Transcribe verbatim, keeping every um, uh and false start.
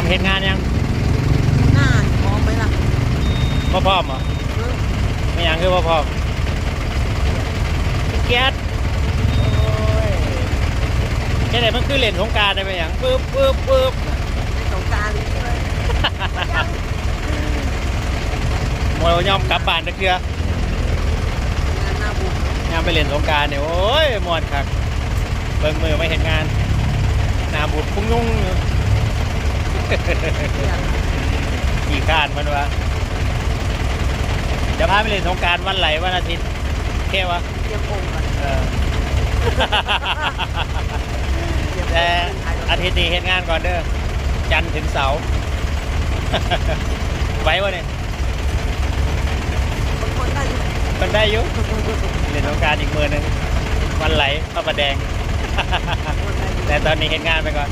เฮ็ดงานยัง หน้าพร้อมไหมล่ะ บ่พร้อมบ่ เออ ไม่หยังคือบ่พร้อมขี้เกียจ โอ้ย แค่ไหนมันคือเล่นสงกรานต์ได้ไปหยังปึ๊บปึ๊บปึ๊บ ในสงกรานต์ใช่ไหม บ่ยอมกลับบ้านจักเทื่อ งานหน้าบุญ ยามไปเล่นสงกรานต์เนี่ย โอ้ยม่วนคัก เบิ่งมือมาเฮ็ดงาน หน้าบูดพุงยุงอยู่ เนี่ย ขี้คร้านเพิ่นว่า เดี๋ยวพาไปเล่นสงกรานต์วันไหลวันอาทิตย์ โอเควะ เตรียมองค์ก่อน เออ เตรียม แต่อาทิตย์นี้เฮ็ดงานก่อนเด้อ จันทร์ถึงเสาร์ ไหววะเนี่ย คนคนได้อยู่ มันได้อยู่ เล่นสงกรานต์อีกมื้อหนึ่ง วันไหลพระประแดง คนได้อยู่ แต่ตอนนี้เฮ็ดงานไปก่อน